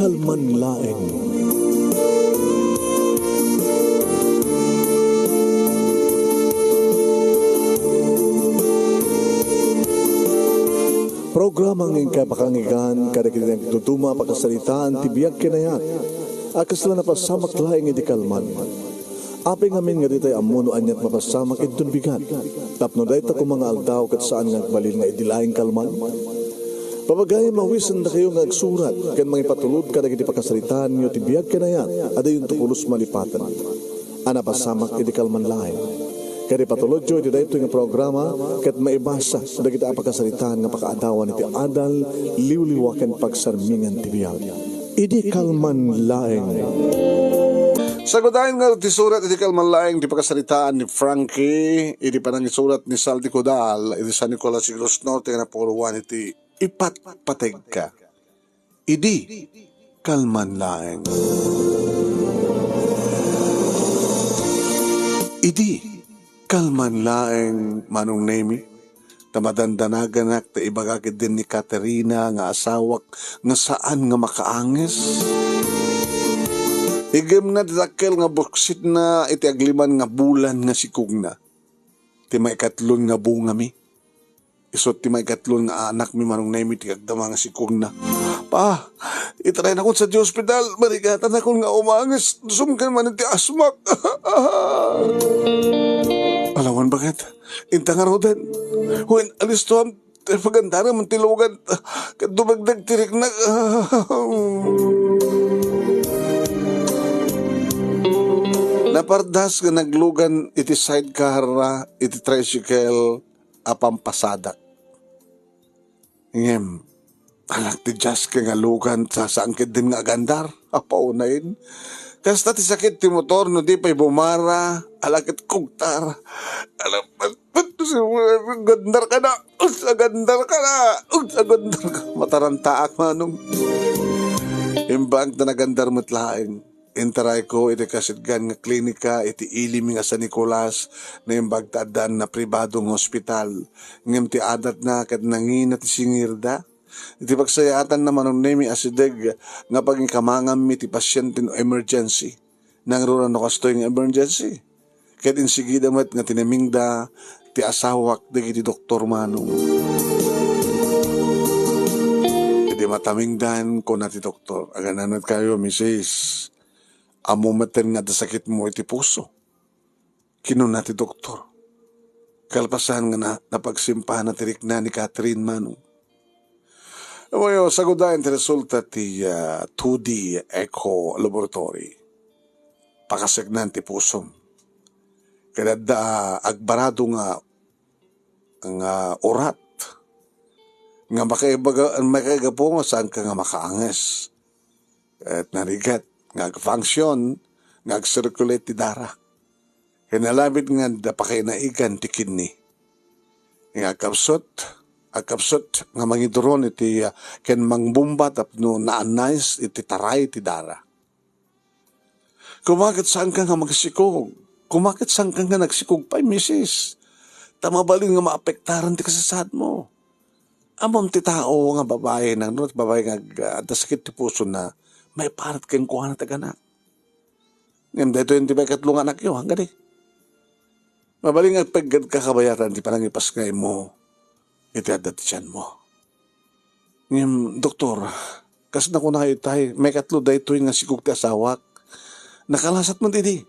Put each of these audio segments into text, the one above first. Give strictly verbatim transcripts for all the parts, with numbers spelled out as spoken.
Kalman laeng. Programa nga inkay pakanggan kadagiti nagduduma a pakasaritaan ti biag ken ayat a kasla napasamak laeng idi kalman. Apay ngamin nga ditay ammo no aniat mapasamak inton bigat, tapno dayta koma nga aldaw ket saan nga agbalin nga idi laeng kalman? Papagayen, mawisendakayo nga agsurat ken mangipatulod kadagiti pakasaritaanyo ti biag ken ayat a diyonto pulos malipaten a napasamak idi kalman laeng. Ket ipatulodyo iti daytoy nga programa ket maibasa dagiti a pakasaritaan nga pakaadawan iti adal, liwliwa ken pagsarmingan ti biag. Idi kalman laeng. Sagudayen nga ti surat iti kalman laeng ti pakasaritaan ni Frankie idi panangisurat ni Saldi Codal iti San Nicolas Negros Norte nga napulowan iti Ipatpategka. Idi kalman laeng. Idi kalman laeng, Manong Nemi, ta madandanaganak ta ibaga ketdin ni Katerina nga asawak nga saan nga makaanges. Iggemna ti dakkel nga buksitna iti aglima nga bulan nga sikogna. Ti maikatlon nga bungami. Isu ti maikatlon nga anakmi, Manong Nemi, ti agdama nga sikogna. Pa, itarayannakon sadiay ospital, marigatanakon nga umanges, sumken manen ti asmak. Alawan baket, inta ngaruden. Wen, alistuam, ti pagandarem ti lugan, ket dumagdag ti riknak. Napardas nga naglugan iti sidecar, iti tricycle, a pampasadak. Ngem, alak ti diaske nga lugan, sasaan ketdin nga agandar. Apo, unayen. Kasta ti sakit ti motor no di pay bumara, ala ket kugtar. Ala, gandar ka na. Uts, agandar ka na. Uts, agandar ka. Matarantaak, Manong. Imbag ta nagandar met laeng. Intarayko iti kasidgan nga klinika iti ili mi nga San Nicolas, naimbag ta addan napribado nga ospital. Ngem ti adatna ket nangina ti singirda. Iti pagsayaatanna, Manong Nemi, asideg nga pangikamanganmi ti pasiente no emergency. Nangruna no kastoy nga emergency. Ket insigida met nga tinamingda ti asawak dagiti doktor, Manong. Idi matamingdan, kuna ti doktor, "Agananetkayo, misis. Ammo metten nga adda sakitmo iti puso," kinuna ti doktor. Kalpasan nga na-, napagsimpana ti rikna ni Catherine, Manong. Amoyo, sagudayen ti resulta ti, ah, two D echo laboratory. Pakaseknan ti pusom. Ket adda agbarado nga, nga urat nga makaibaga-, makaigapu nga saanka nga makaanges. Ket narigat nga ag-function, nga ag-circulate ti dara. Ken nalabit nga adda pakainaigan ti kidney. Nga agkapsut, agkapsut nga mangiduron iti, ah, ken mangbomba tapno naanais iti taray ti dara. Koma ket saanka nga magsikog? Koma ket saanka nga nagsikog pay, misis? Ta mabalin nga maapektaran ti kasasaadmo. Ammom ti tao nga babai, nang no, babai nga ag-, adda sakit ti pusona, maiparit kenkuana ti agana. Ngem daytoy ti maikatlo nga anakyo, hanggadi. Mabalin nga agpeggadka kabayatan ti panangipasngaymo iti adda ti tianmo. Ngem, doktor, kas nakunayo itay, maikatlo daytoy nga sikog ti asawak. Nakalasat met idi,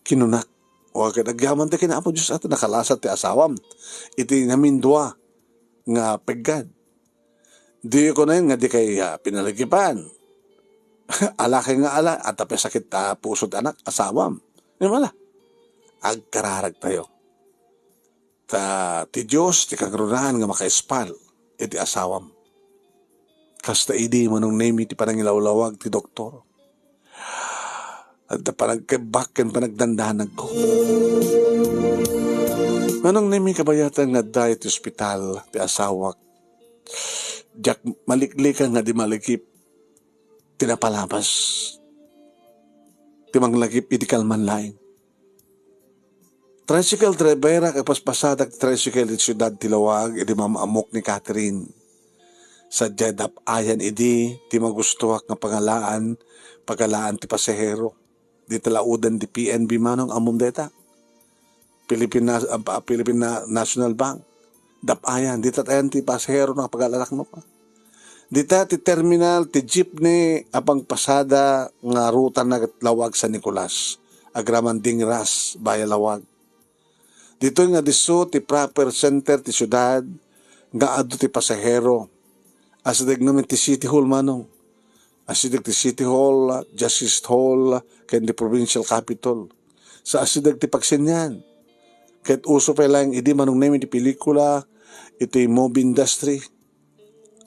kinunak. Wa ket agyaman ti ken Apo Dios a nakalasat ti asawam iti ngamindua nga peggad. Di kunen nga dikay, ah, pinaligipan. Alakay nga ala, adda pay sakit a puso ti anak, asawam. Ngem ala, agkararagtayo. Ta ti Dios ti kangrunaan nga makaispal iti asawam. Kasta idi, Manong Nemi, ti panangilawlawag ti doktor. Adda panagkebbak ken panagdandanagko. Manong Nemi, kabayatan nga adda iti ospital ti asawak. Diak maliklikan nga di malagip ti napalabas ti manglagip idi kalman laeng. Tricycle driver-ak, agpaspasadak ti tricycle iti siudad ti Laoag idi maam-ammok ni Catherine. Sadiay dap-ayan idi ti magustoak nga pangalaan, pagalaan ti pasahero. Dita laudan ti P N B, manong, ammom dayta? Philippine Nas-, ah, Philippine Na-, National Bank. Dap-ayan, dita tayan ti pasahero nga pagalaan, no? Dita ti terminal ti jeepney a pangpasada nga rutana ket Laoag, San Nicolas, agraman Dingras, Baya, Laoag. Ditoy nga disso ti proper center ti siudad nga adu ti pasahero. Asideg ngamin ti City Hall, manong. Asideg ti City Hall, Justice Hall, ken ti Provincial Capitol. Sa asideg ti pagsenian. Ket uso pay laeng idi, manong Nemi, ti pelikula iti movie industry.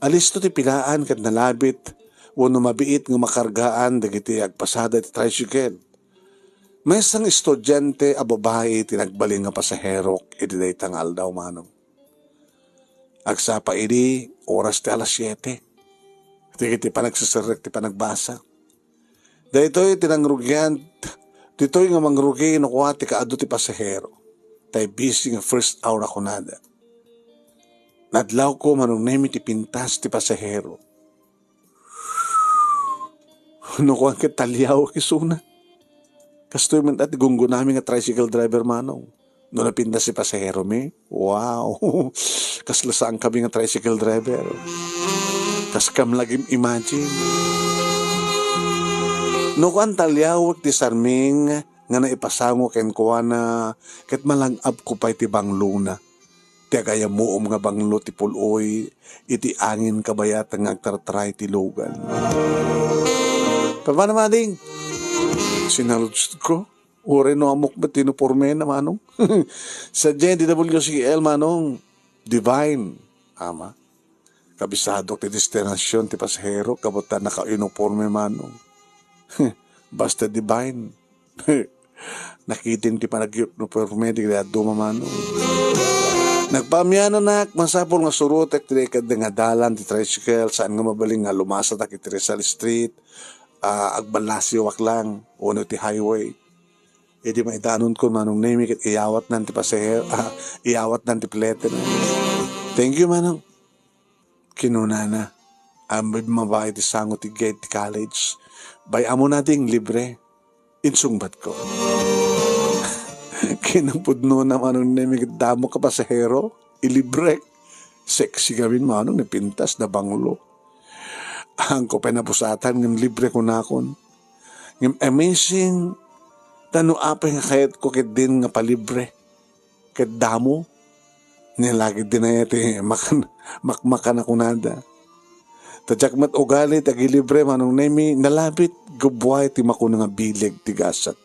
Alisto ti pilaan ket nalabit wenno mabiit nga makargaan dagiti agpasada iti tricycle. Maysa nga estudiante a babai ti nagbalin nga pasaherok iti dayta nga aldaw, manong. Agsapa idi, oras ti alas siete. Dagiti panagseserrek ti panagbasa. Daytoy ti nangrugian, ditoy nga mangrugi no kua ti kaadu ti pasahero. Tay busy nga first hour a kunada. Nadlawko, manong Nemi, ti pintas ti pasahero. No kuan ket taliawek isuna. Kastoy met ti gunggonami nga tricycle driver, manong. No napintas ti pasaheromi, wow! Kasla saankami nga tricycle driver. Kaskam la agim-imagine. No kuan taliawek ti sarming nga naipasango kenkuana, ket malang-abko pay ti banglona. Ti agayamuom nga banglo ti pul-oy iti angin kabayatan nga agtartaray ti lugan. Paano, mading? Sinaludsodko. Uray no ammok met ti uniformena, manong. Sadiay D W C L, manong. Divine. Ama. Kabisadok ti destinasion ti pasahero, kabutta naka-uniforme, manong. Basta Divine. Nakitim ti panag-uniforme, di kaya duma, manong. Nagpaamiananak, masapul nga surotek ti ikadda nga dalan ti tricycle, saan nga mabalin nga lumasatak iti Rizal Street, ah, agbalasiwak lang, wenno ti highway. Idi maidanonko, manong Nemi, ket iyawatnan ti pasahero, ah, iyawatnan ti plete. Thank you, manong. Kinunana, a mabimaba iti sango ti gate ti college. Bay-amon a ding libre. Insungbatko. Kinapudnona, manong Nemi, ket damo ka pasahero, ilibrek. Sexy ngamin, manong, napintas, nabanglo. Haanko pay nabusatan ngem libre kunakon. Ngem amazing, ta no apay nga kayatko ketdin nga palibre ket damo, nalagid dinaya ti makan-, makmakan a kunada. Ta diak met ugali ti agilibre, manong Nemi, nalabit gubbuay ti makuna nga bileg ti gasat.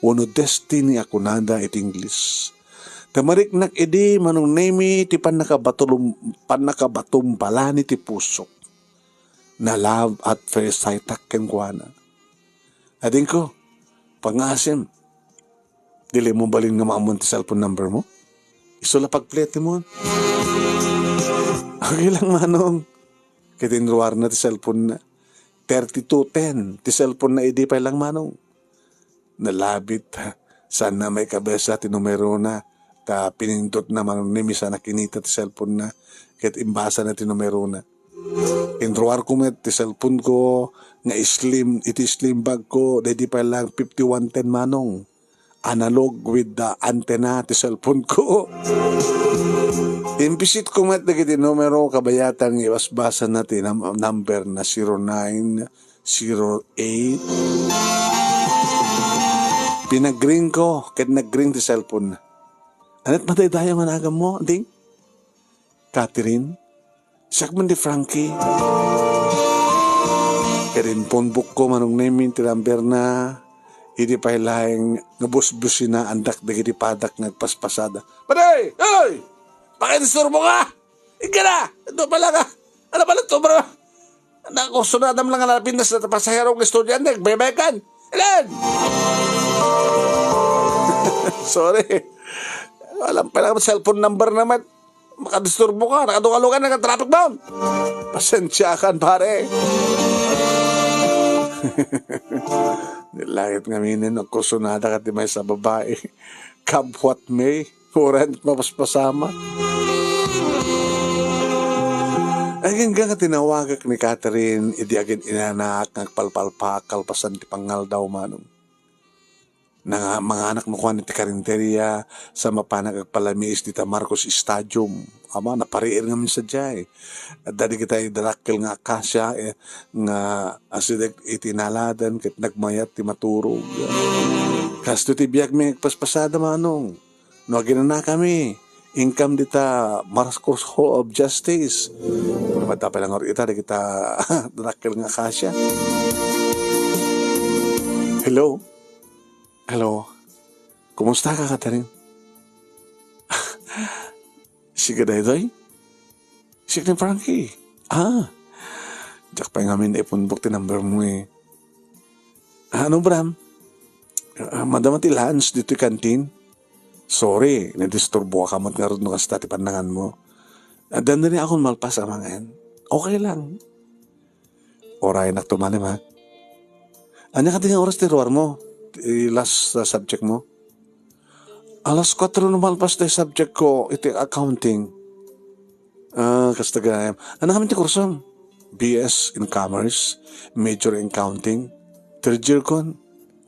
Wenno destiny a kunada iti Ingles. Ta mariknak idi, manong Nemi, ti pannakabatulum-, pannakabatumbalani ti pusok. Na-love at first sight-ak kenkuana. Adingko, pangasim, dili mo balin nga maammoan ti cellphone number mo? Isu la pagpletemon. Okay lang, manong. Ket inruarna ti cellphone-na. Thirty-two ten ti cellphone-na idi pay lang, manong. Nalabit. Saanna maikabesa ti numerona. Ta pinindotna, manong Nemi, sana kinita ti cellphone-na. Ket imbasana ti numerona. Inruarko met ti cellphone-ko nga slim, iti slim bag-ko, daydi pay lang fifty-one ten, manong. Analog with the antenna ti cellphone-ko. Impisitko met dagiti numero, kabayatan nga ibasbasana ti nam-, number na zero nine zero eight. Pinagring ko, ket nagring ti cellphone-na. Aniat madaydayaw nga naganmo, ding? Catherine? Siak man di Frankie. Ket impunbokko, manong Nemi, ti number-na. Idi pay laeng nga busbusinaan-dak dagiti padak nga agpaspasada. Pare! Oy! Pakidisturbo ka! Inggana! Adu pala ka! Ano pala to, bro? Naku, sunadam lang nga napintas na pasahero nga estudyante, agbaybaykan. Ilan? Sorry. Walang pala cellphone number naman. Makadisturbo ka, nakadukalukan, naka-traffic bomb. Pasensya ka, pare. Nilangit nga minin, nagkursunada ka ti maysa a babae. Come what may, uray mapaspasama. Agingga nga tinawagak ni Catherine idi agin-inanak nga agpalpalpaak kalpasan ti pangngaldaw, Manong. Nanga-, manganak no kuan iti karinderya, sa mapanak agpalamiis dita Marcos Stadium. Ama, napariir ngamin sadiay. Adda dagiti darakkel nga akasia, eh, nga asideg iti naladan ket nagmayat ti maturog. Kasto ti biagmi agpaspasada, Manong. No aginanakami, inkam dita Marcos Hall of Justice. Madapay lang ita dagita darakkel nga akasia. Hello? Hello? Kumusta ka, Catherine? Siak daytoy? Siak ni Frankie. Ah, diak pay ngamin naipunbok ti number mo eh. Ah, ano, Bram? Ah, madama ti lunch ditoy kantin? Sorry, nadisturboak met ngarud no kasta ti pannangan mo. Ah, dandani akon malpas amangan. Okay lang. Urayennak tumali, ha? Ania kadi nga oras ti ruar mo? Ti last, uh, subject mo? Alas kuatro no malpas ti subject ko iti accounting. Ah, kasta gayam. Ania ngamin ti kursom? B S in Commerce, major in Accounting. Third year kon.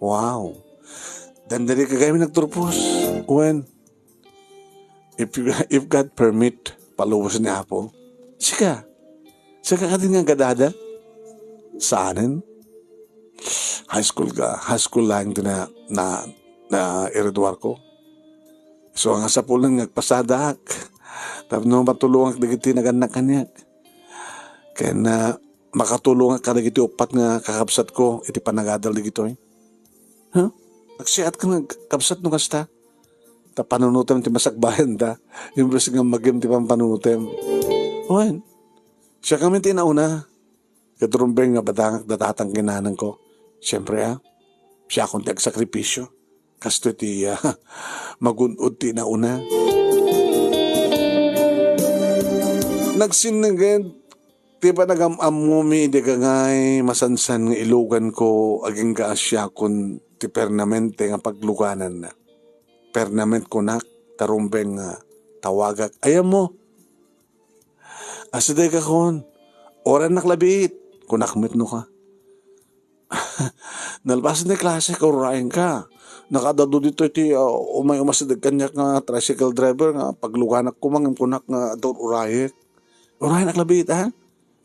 Wow. Dandani ka gayam nagturpos. When? If, if God permit, palubos ni Apo. Sika. Sika kadi nga gadada? Saanen? High school ka. High school lang ti na, na, na iriduar ko. So, nga sapulan nga agpasadak. Tapno matulongak dagiti nagannak kaniak. Ken, ah, makatulongak kadagiti uppat nga kakabsat ko iti panagadal dagitoy. Ha? Agsiat ka nga kabsat no kasta? Ta panunutem ti masakbayan da. Imbes nga magim ti pampanunutem. Wen, siak ngamin ti nauna. Ket rumbeng nga badangak da tatang ken nanang ko. Siyempre, ah, siakon ti agsakripisyo. Kastoy ti, ah, magun-od ti nauna. Nagsinneged ti panagam-ammomi idi agangay masansan nga ilugan ko agingga a siakon ti permanente nga paglugananna. Permanent kunak, ta rumbeng nga tawagak, "Ay, ammo, asideg ka kon, urannak labiit," kunak met no ka. Nalpasen ti klase, kaurayenka. Nakaadda ditoy ti, ah, umay umasideg kaniak nga tricycle driver nga pagluganak koma ngem kunak nga adda urayek. Urayennak labiit, ha?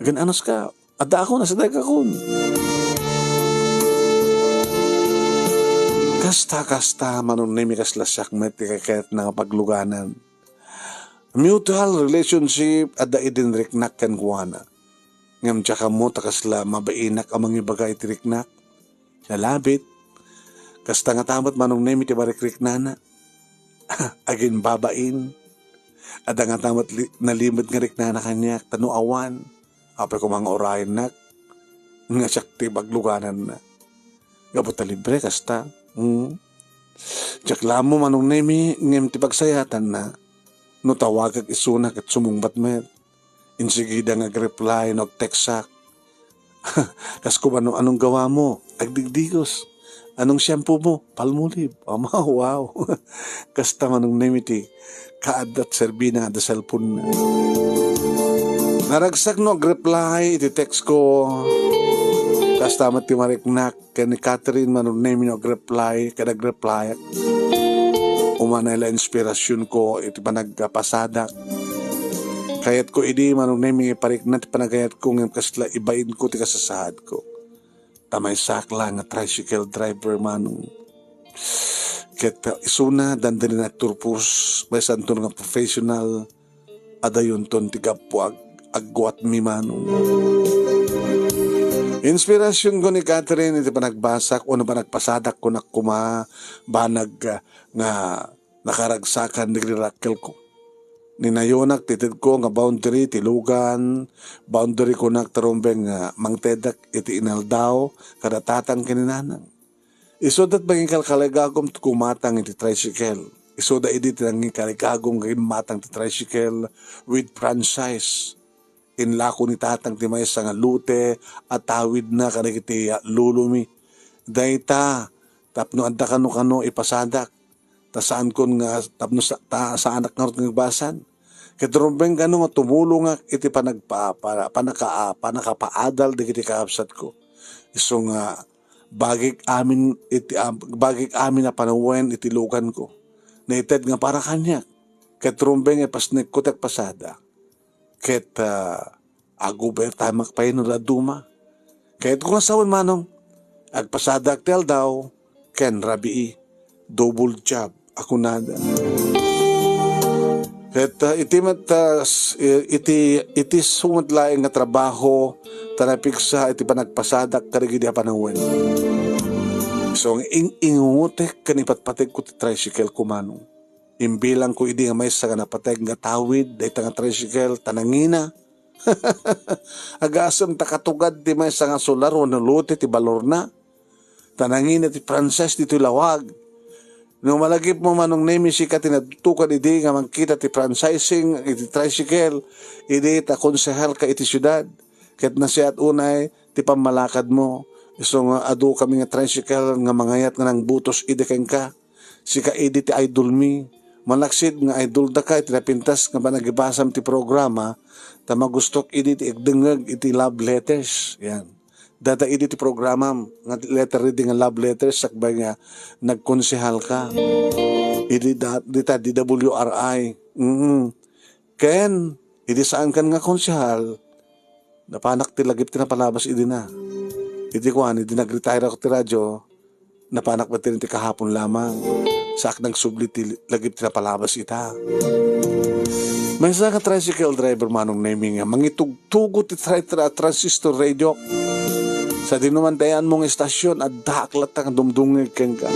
Agan-anos ka. Adda akon, asideg ka kon. Kasta, kasta, Manong Nemi, kasla siak met ti kakayatna nga pagluganan. Mutual relationship adda idin riknak kenkuana. Ngem diak ammo ta kasla mabainak a mangibaga iti riknak. Nalabit. Kasta ngata met, Manong Nemi, ti marikriknana. Aginbabain. Adda ngata met li-, nalimed nga riknana kaniak, ta no awan, apay koma nga urayennak nga siak ti paglugananna. Gapu ta libre kasta. Hmm. Diak la ammo, Manong Nemi, ngem ti pagsayatanna, no tawagak isuna ket sumungbat met. Insigida nga ag-reply no agteksak. Kas kumano, "Anong gawa mo?" "Agdigdigos." "Anong shampoo mo?" "Palmolive." Ama, wow. Kasta, Manong Nemi, ti kaadda ti serbina nga adda cellphone na. Naragsak no ag-reply iti text ko. Kasta met ti mariknak ken ni Catherine, Manong Nemi, no ag-reply, ket ag-reply. Umanay la inspirasyon ko iti panagpasadak. Kayatko idi, Manong Nemi, iparikna ti panagayat ko ngem kasla ibain ko ti kasasaad ko. Ta maysak la nga tricycle driver, Manong. Ket isuna, dandani nagturpos, maysanton nga professional, adayonton ti gapu ag-, agguatmi, Manong. Inspirasyon ko ni Catherine iti panagbasak wenno panagpasadak, kunak koma, banag, ah, nga nakaragsakan dagiti rakkelko. Ninayonak ti tedko nga boundary ti lugan, boundary kunak ta rumbeng nga mangtedak iti inaldaw kada tatang ken ni nanang. Isuda ti nangikalkaligagum ti kumatang iti tricycle. Isuda idi ti nangikalkaligagum nga gimmatang ti tricycle with franchise. Inlako ni tatang ti maysa nga lote a tawidna kadagiti, ah, lolomi. Dayta, tapno adda kano-kano ipasadak. Ta saankon nga, tapno sa-, ta saanak ngarud nga agbasan. Ket rumbeng kano nga tumulongak iti panagpa-, pa-, panaka-, panakapaadal dagiti kakabsatko. Isu nga bagik amin iti, ah, bagik amin a panawen iti luganko. Naited nga para kaniak. Ket rumbeng ipasnekko ti agpasada. Ket, ah, agubertamak pay no dadduma. Ket kung sawen manong, agpasadak ti aldaw, ken rabii, double job, a kunada. Ket, ah, iti met, ah, s-, i-, iti, iti sumet laeng nga trabaho, ta napigsa iti panagpasadak kadagidi a panawen. So, ang ing-, ingutek ken ipatpategko ti tricycle ko manong. Imbilangko idi nga maysa nga napateg nga tawid dayta nga tricycle, ta nangina. Agasem ta katugad ti maysa nga solar wenno lote ti balorna. Ta nangina ti franchise ditoy lawag. No malagipmo manong Nemi, sika ti nadtukan idi nga mangkita ti franchising iti tricycle, idi ta konsehalka iti siudad. Ket nasiat unay ti pammalakadmo. Isu nga adu kami nga tricycle nga mangayat nga nangbutos idi kenka. Sika idi ti idolmi. Malaksid nga idoldaka iti napintas nga panagibasam ti programa, ta magustok idi ti agdengngeg iti love letters. Yan. Dayta idi ti programam nga letter reading nga love letters sakbay nga nagkonsehalka. Idi da-, dita D W R I. Mm. Ken, idi saankan nga konsehal, napanak ti lagip ti napalabas idi na. Iti kuan, idi nag-retire ako ti radyo, napanak met ti kahapon lamang. Saak nagsubli ti lagip ti napalabas ita. Maysa nga tricycle driver manong Nemi nga mangitugtugo ti tri-, tra-, transistor radio. Sadino man ti ayanmo nga istasyon, addaak latta nga dumdungngeg kenka.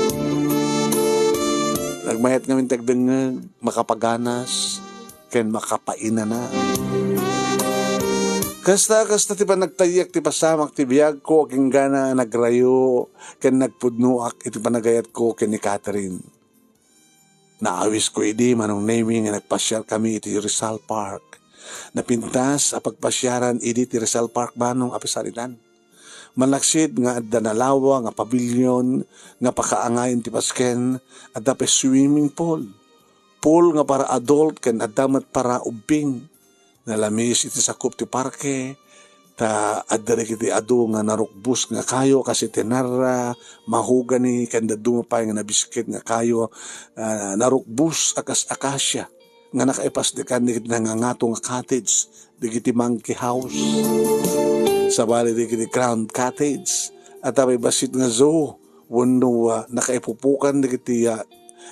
Nagmayat ngamin ti agdengngeg, makapaganas, ken makapainana. Kasta, kasta ti panagtayek ti pasamak ti biagko, agingga nagrayo ken nagpudnoak iti panagayatko ken ni Catherine. Naawisko idi manong Nemi nga nagpasiarkami iti Rizal Park. Napintas a pagpasiaran idi ti Rizal Park manong a pisaritan. Malaksid nga adda nalawa nga pavilion nga pakaangayen ti basken, adda pay swimming pool, pool nga para adult ken adda met para ubbing. Nalamis iti sakup ti parke, ta adda dagiti adu nga narukbos nga kayo kas iti narra, mahogany, ken dadduma pay nga nabiskit nga kayo, ah, narukbos a kas akasia. nga nakaipasdekan dagiti nangangato nga cottage, dagiti monkey house, sabali dagiti crown cottage, adda pay bassit nga zoo, wenno, ah, nakaipupukan dagiti, ah,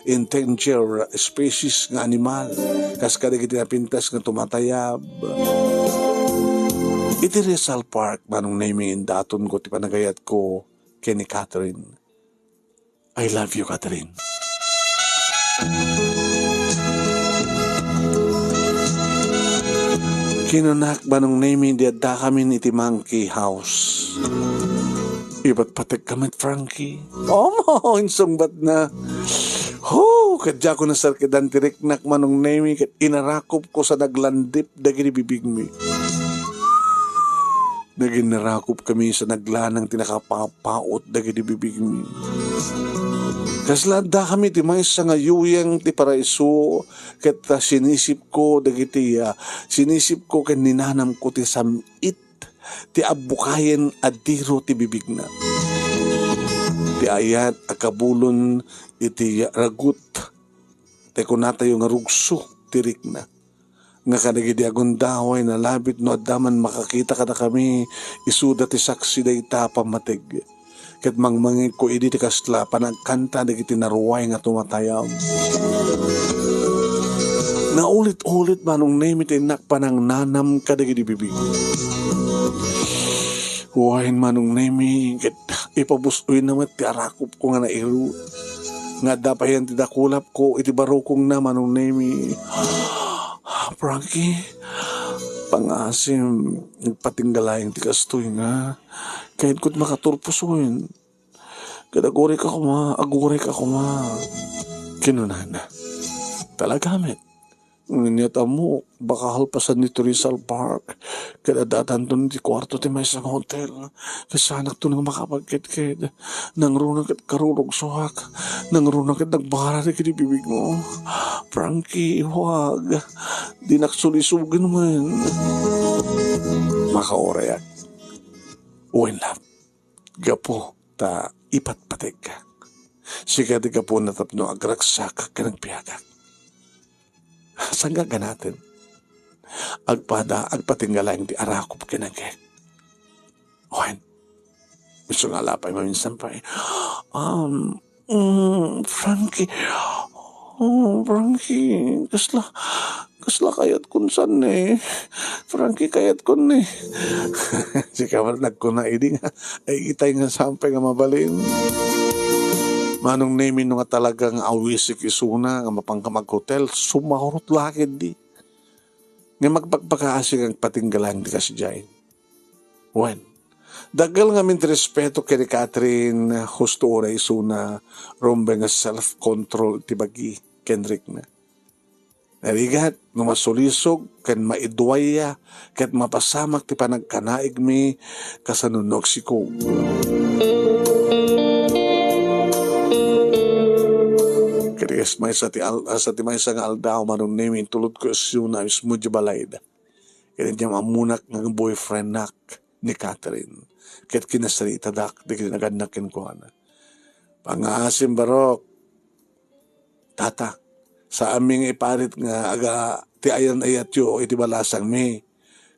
endangered species nga animal, kas kadagiti napintas nga tumatayab. Iti Rizal Park, manong Nemi, indatonko ti panagayatko ken ni Catherine. I love you, Catherine. Kinunak, manong Nemi, di addakamin iti monkey house. Ipatpategka met, Frankie. Omo, insungbatna. Ho, ket diakon nasarkidan ti riknak, manong Nemi, ket inarakopko sa naglandip dagiti bibigmi. Naginarakopkami sa naglanang ti nakapapaut dagiti bibigmi. Kasla addakami ti maysa nga yuyeng ti paraiso, ket, ah, sinisipko dagiti, ah, sinisipko ken ninanamko ti sam-it ti abbukayen a diro ti bibigna. Ti ayat a kabulon iti ragut, ti kunatayo nga rugso ti rikna. Nga kadagidi a gundaway, nalabit no adda man makakita kadakami, isuda ti saksi dayta a pammateg. Ket mangmangegko idi ti kasla panagkanta dagiti naruay nga tumatayab. Naulit-ulit, manong Nemi, ti innak panangnanam kadagidi bibig. Wen, manong Nemi, ket ipabus-oyna met ti arakopko nga nairut. Nga adda payen ti dakulapko iti barukongna, manong Nemi. Frankie, pangasim, nagpatingga laeng ti kastoy nga. Kayatko ti makaturpos wen. Ket aguray ka koma, aguray ka koma. Kinunana. Talaga met. Ngem ket ammok, baka halpasan ditoy Rizal Park, ket addatanton iti kuarto ti maysa nga hotel. Ket saanakton nga makapagketked. Nangruna ket karurugsoak. Nangruna ket nagbara dagiti bibigmo. Frankie, iwag. Dinak sulisogen met. Makaurayak. Wen, love, gapu ta ipatpategka. Sika ti gapuna tapno agragsak ken agbiagak. Saan nga ganaten? Agpada, agpatingga laeng ti arakop ken agek. Wen, isu nga ala pay maminsan pay, um, mm, Frankie, oh, Frankie, kasla, kasla kayatkon saan ni. Frankie, kayatkon ni. Sika met nagkuna idi nga, ay, itay nga saan pay nga mabalin. Manong Nemi, no nga talaga nga awisik isuna nga mapanka mag-hotel, sumahurot la ketdi. Nga magpagpakaasi nga agpatingga laeng ti kasdiay. Wen, dakkel ngamin ti respeto ken ni Catherine, husto uray isuna rumbeng nga self-control ti bagi ken rikna. Narigat, no masulisog ken maiduayya ket mapasamak ti panagkanaigmi kasano no agsikog. Ket kas maysa ti al-, sa ti maysa nga aldaw, Manong Nemi, intulodko isuna mismo idiay balayda. Ket idiay ammonak nga boyfriendnak ni Catherine. Ket kinasaritadak dagiti nagannak kenkuana. Pangngaasim, barok. Tata, saanmi nga iparit nga aga ti ayan-ayatyo iti balasangmi.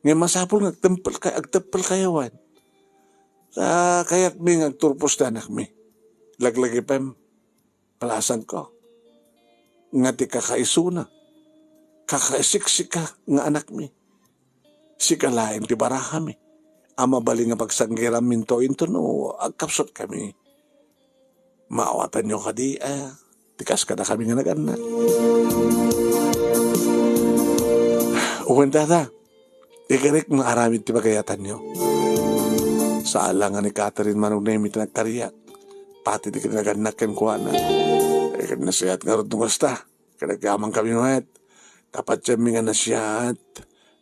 Ngem masapul nga agtempel kay-, agteppel kayo, wen. Ta kayatmi nga agturpos ti anakmi. Laglagipem, balasangko. Nga ti kakaisuna, kakaisiksika nga anakmi. Sika laeng ti barahami a mabalin nga pagsanggiramminto intono agkapsutkami. Maawatanyo kadi a ti kas kadakami nga nagannak? Wen, tata, ikarek nga aramid ti pagayatanyo. Saan la nga ni Catherine, Manong Nemi, ti nagkariak. Pati ti kinagannak kenkuana. Iket nasayaat ngarud no kasta. Kadagyaman kami met. Tapatyan mi nga nasiat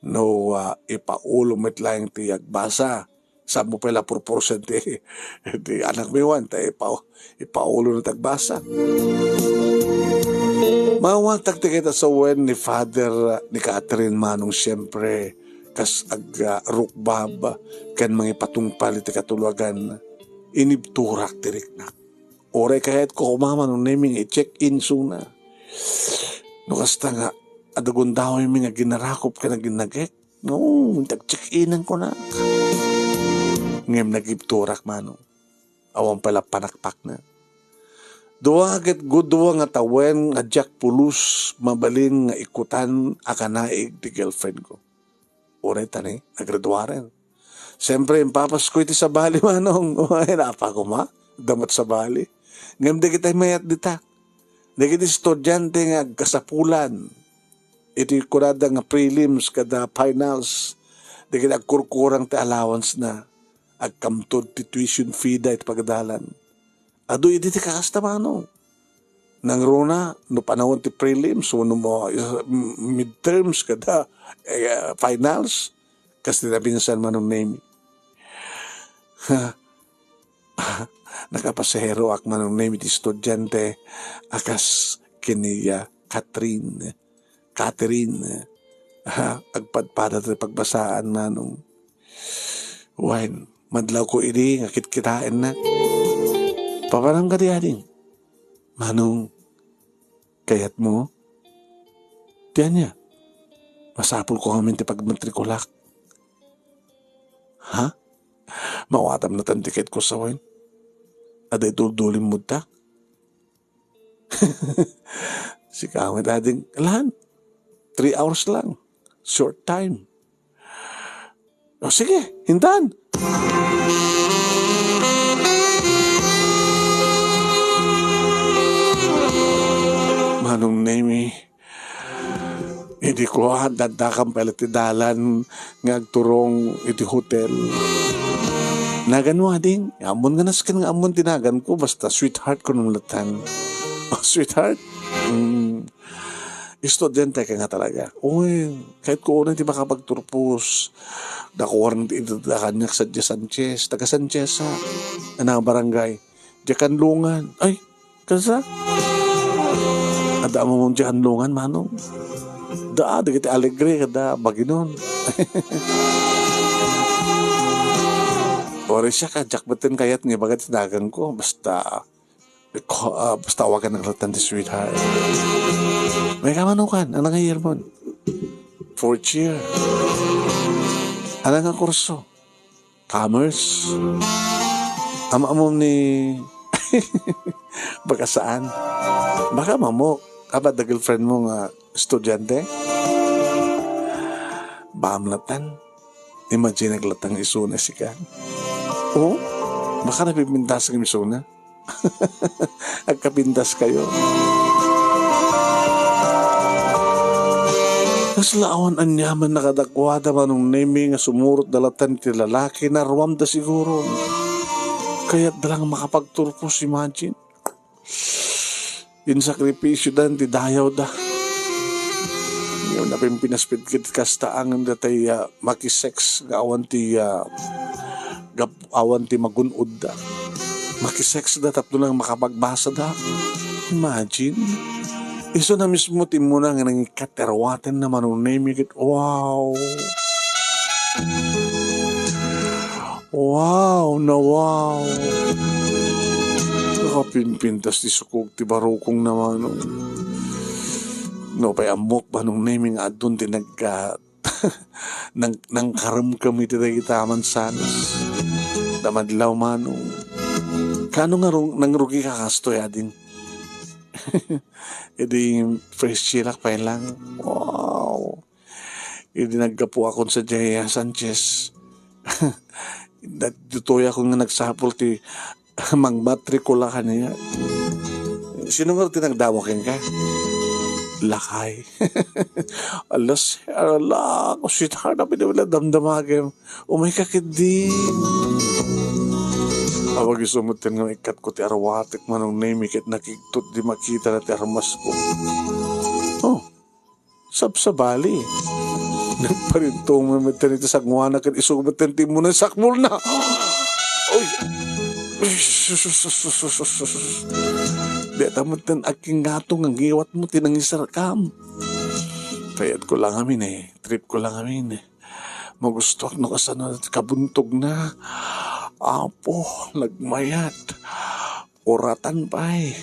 no, ah, ipaulo met laeng ti agbasa. Saan mo pay la purpursen ti, ti anakmi wen, ta ipa-, ipaulo na ti agbasa. Mawatak ti kitasawen ni Father, ah, ni Catherine, Manong, siempre, kas ag-, ah, rukbab ken mangipatungpal iti katulagan, inibturak ti riknak. Uray kayatko koma, Manong Nemi, nga i-check-in isuna. No kasta nga, adda gundawaymi nga aginarakop ken aginagek, no, agcheck-inan kunak. Ngem nagibturak, Manong. Awan pay la panakpakna. Dua ket gudua nga tawen nga diak pulos mabalin nga ikutan a kanaig ti girlfriend ko. Uray ta ni, nagreduaren. Siyempre, impapasko iti sabali, Manong. Ay, napa koma, damot sabali. Ngem dagiti mayat dita. Dagiti estudiante nga agkasapulan iti kunada nga prelims kada finals. Dagiti agkurkurang ti allowance na. Agkamtod ti tuition fee da iti pagadalan. Adu idi ti kakasta, Manong. Nangruna, no panawen ti prelims, wenno mo, is-, m-, midterms, kada, eh, finals, kas ti nabinsan, Manong Nemi. Nakapasaheroak, Manong Nemi, ti estudiante a kas ken ni, ah, Catherine. Catherine, ha, agpadpada ti pagbasaan, Manong. Wen, madlawko idi nga kitkitaennak. Papanam kadi, ading? Manong, kayatmo? Ti ania? Masapulko ngamin ti pagmatrikulak. Ha? Mawatam na tan tiketko sa wen? Adda ituldulim mo ta? Sika met, ading, lan. Three hours lang. Short time. O, sige, intan. Manong Nemi, idi kua, dandakam pay la ti dalan nga agturong iti hotel. Naganmo, ading? Ammon nga nasken nga ammon ti naganko, basta sweetheart ko nung latan. O, sweetheart? Mm. Estudiante ka nga talaga. Uy, kayatko unay ti makapagturpos. Nakuarang ti idada kaniak sadiay Sanchez. Taga Sanchez, ha? Anang barangay? Diay Kanlungan. Ay, kasta? Adda amom diay Kanlungan, manong? Da, dagiti Alegre, kada Baginon. Uray siak, diak metten kayat nga ibaga ti dagangko. Basta, ko-, ah, basta awagan naglattan ti sweetheart. May kamanukan, ano nga year mo? Fourth year. Ano nga kurso? Commerce. Am-amom ni baka saan? Baka mamo, abat da girlfriend mo nga estudiante? Baka malatan? Imagine naglatang isuna sika. Oh? Baka napipintas ang isuna? Agkapintas kayo. Kasla awan aniaman nakadakuada Manong Nemi nga sumurot dalatan ti lalaki, naruamda siguro. Kayat da lang makapagturpos, imagine. Insakripisyo dan ti dayaw da. Yung napimpinaspit kit kasta angem datay, ah, makisex nga awan ti, ah, gap-, awan ti magun-od da. Makisex da tapno lang makapagbasa da. Imagine. Isu na mismo ti muna nga nangikat ti arwaten na Manong Nemi ket wow. Wow, na wow. Nakapimpintas ti sukog ti barukong na Manong. No, pay ammok Manong Nemi nga adun ti nagka-, nang-, nangkaremkem iti dagita mansanas. Damadlaw Manong. Kano nga rung-, nangrugi ka kastoy, ading? Idi fresh year ak pay lang. Wow. Idi naggapuakon sadiay Sanchez. Ditoyakon nga nagsapul ti mangmatrikula kaniak. Sino nga ti nagdamo kenka? Lakay. Alas, ala, sweetheart, apay di wala damdamagem. Umay ka ketdi. Awan isu metten nga maikkatko ti arwatek Manong Nemi ket nakigtot di makita na ti armasko. Oh, sabsabali. Nagparintong metten iti sangoana ket isu metten ti immunan sakbol na. Oy! Deta metten agkingato nga ngiwatmo ti nangisarkam. Kayatko lang amin eh. Tripko lang amin eh. Magustuak no kasano ti kabuntogna. Apo, nagmayat. Uratan pay.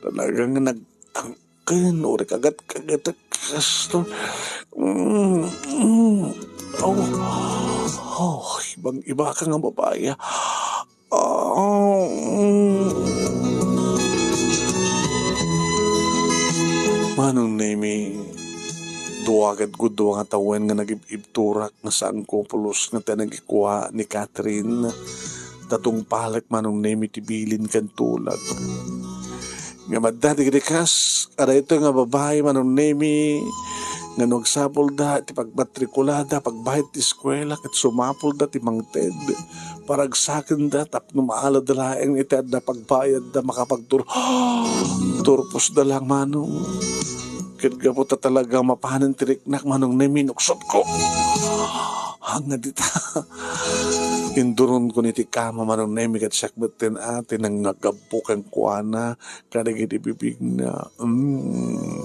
Talaga nga nagtangken, uray kagat-kagatek kasto. Mm, mm. Oh, oh, ibang-iba ka nga babayi. Ah, mm. Manong Nemi, dua ket gudua nga tawen nga nagib-ibturak nga saanko pulos nga ti nagikua ni Catherine. Ta tungpalek Manong Nemi ti bilin ken tulag. Ngem adda dagiti kas, adda ito nga babai Manong Nemi, nga no agsapulda ti pagmatrikulada, pagbayad ti eskuela, ket sumapulda ti mangted. Paragsakenda tapno maalada laeng iti adda pagbayadda makapagtur-, turposda lang Manong. Ket gapu ta talaga mapanen ti riknak Manong Nemi, nuksotko. Hanga dita. Induronko iti kama Manong Nemi ket siak met ti nangagabbo kenkuana kadagiti bibigna. Mm.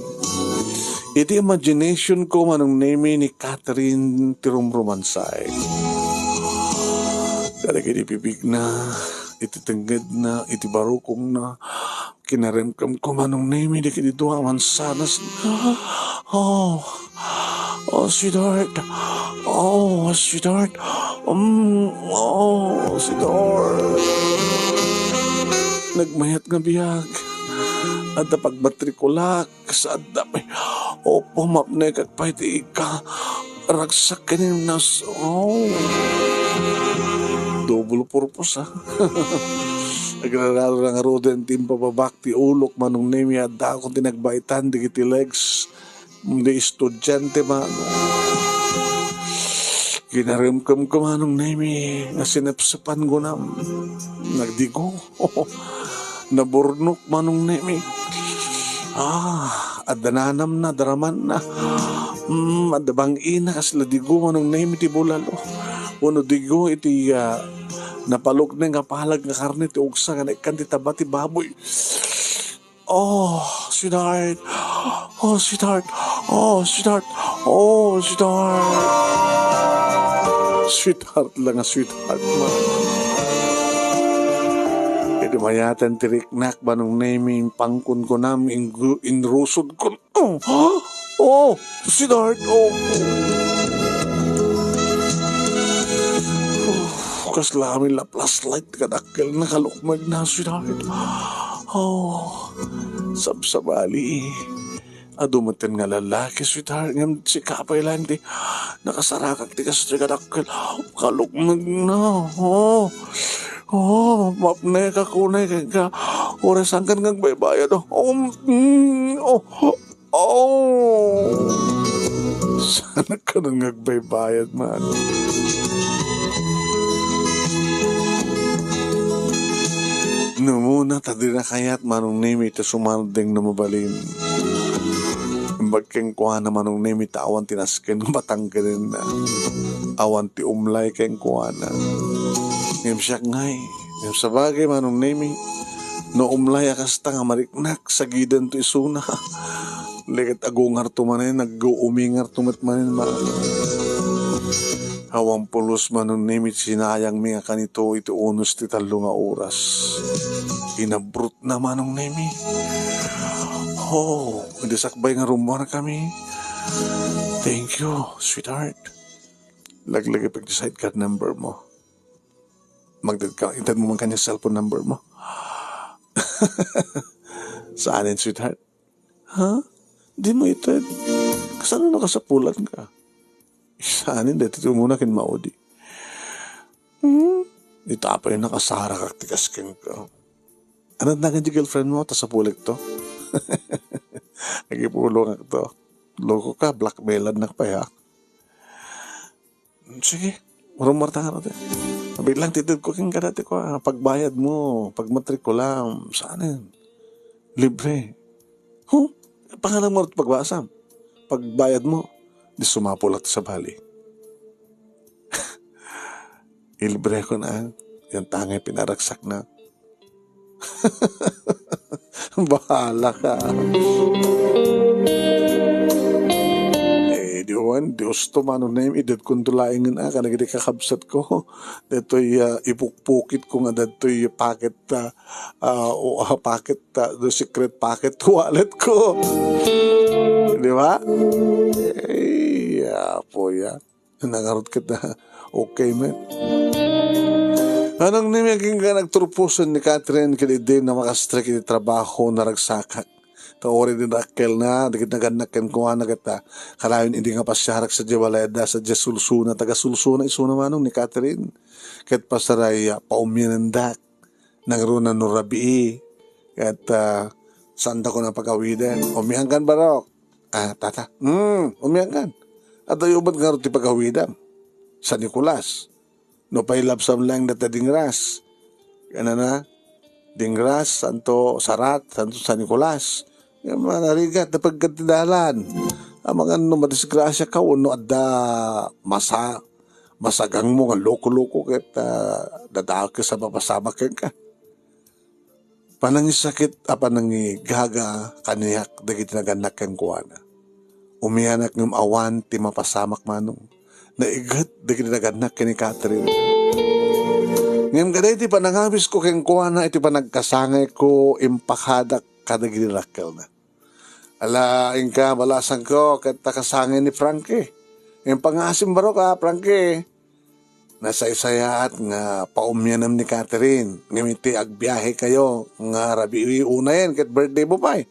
Iti imagination ko Manong Nemi ni Catherine ti rumrumansaek. Kadagiti bibigna, iti tengngedna, iti barukongna, kinaremkemko Manong Nemi dagiti dua a mansanas. Oh, oh, sweetheart. Oh, sweetheart. Um, oh, sweetheart. Nagmayat nga biag. Adda pagmatrikulak. Saan dami. Opo, mapnek ak pay ti ika. Ragsak ken ni Nas-, oh. Double purpose, ah. Agrararo nga ngaruden ti impababak ti ulok, Manong Nemi, adda akon ti nagbaitan, dagiti legs. Di estudiante, Manong. Kinaremkemko, Manong Nemi, nga sinepsepan kunam. Nagdigo. Naburnok, Manong Nemi. Ah, adda nanamna, adda ramanna. Mm, adda bang-ina, kasla digo, Manong Nemi, ti bulalo. Wenno digo iti, ah, napalukneng a palag nga karne ti ugsa nga naikkan ti taba ti baboy. Oh, sweetheart. Oh, sweetheart. Oh, sweetheart. Oh, sweetheart. Sweetheart lang nga sweetheart man. Idi mayatan ti riknak, Manong Nemi, impangkunkunam, inggu-, inrusodkon. Oh, oh, sweetheart, oh. Oh, kasla amin la flashlight, kadakkelna, kalukmegna, sweetheart. Oh, sabsabali. Adu metten nga lalaki, sweetheart, ngem sika pay laeng ti nakasarakak ti kastoy kadakkel. Kalukmegna, oh. Oh, mapnek a kunay kenka. Uray saankan nga agbaybayad, oh. Um, mm, oh. Oh! Saankan nga agbaybayad man. No umuna ta dina kayat, Manong Nemi, iti sumardeng no mabalin. Imbag kenkuana, Manong Nemi, ta awan ti nasken nga batang kenenna. Awan ti umlay kenkuana. Ngem siak ngay, ngem sabagay, Manong Nemi, no umlay a kasta nga mariknak, sagidanto isuna. Lekat agungarto manen, agguumingarto met manen, ma-, awan pulos, Manong Nemi, sinayangmi nga kanito iti unos ti tallo nga oras. Inabrutna, Manong Nemi. Oh, idi sakbay nga rummuarkami. Thank you, sweetheart. Laglagipek ti sidecar number mo. Magdad ka, itedmo man kaniak cellphone number mo. Saanen, sweetheart? Ha? Dimo ited? Kasano nakasapulan ka? Saanen, daytoy ti umuna ken maudi. Hmm? Ita pay nakasarakak ti kasken ka. Anad na di girlfriend mo, ta sapulek to. Agipulongak to. Loko ka, blackmailan nak pay, ha? Sige, rummuarta nga rodi. Bilang ti itedko kenka daytoy, kua, pagbayad mo, pagmatrikula, saanen? Libre. Huh? Pangalan mo iti pagbasam. Pagbayad mo, di sumapulak ti sabali. Ilibre ko na, yan tangay pinaragsakna. Bahala ka. Eh, di wan, Dios to, Manong Nemi, idedkon to laengen, ah, kadagiti kakabsat ko. Daytoy, ah, ipukpukit ko nga daytoy packet, ah, ah, o, ah, packet, ah, the secret packet wallet ko. Di ba? Eh, apo ya. Nangarot kita. Okay, man. Manong Nemi, agingga nagturposen ni Catherine ket idi na makastrek iti trabaho, naragsakak. Ta uray dinakkelna, dagiti nagannak kenkuana ket, ah, kanayon idi nga pasiarak sadiay balayda, sadiay sulsuna, taga-sulsuna isuna, Manong, ni Catherine. Ket pasaray, ah, paummianendak. Nangruna no rabii, ket, ah, saandakon a pagawiden. Umiangkan, barok. Ah, tata. Hmm, umiangkan. Adayo met ngarud ti pagawidam. San Nicolas. No pailabsam laeng dayta dingras. Kanana, dingras, santo Sarat, santo San Nicolas. Nga manarigat, napagkad ti dalan. Amangan no madisgrasya ka, wenno adda masa-, masagangmo nga loko-loko ket, ah, dadakes a mapasamak kenka. Panangisakit a panangigaga kaniak dagiti nagannak kenkuana. Umianak ngem awan ti mapasamak, Manong. Naiget dagiti nagannak ken ni Catherine. Ngem kadagiti panangawisko kenkuana iti panagkasangayko, impakadak kadagiti dakkelna. Ala, inka, balasangko, ket ta kasangay ni Frankie. Ngem pangasim barok, ah, Frankie. Nasaysayaat nga paummianem ni Catherine, ngem iti agbiahekayo nga rabii unayen ket birthday mo pay.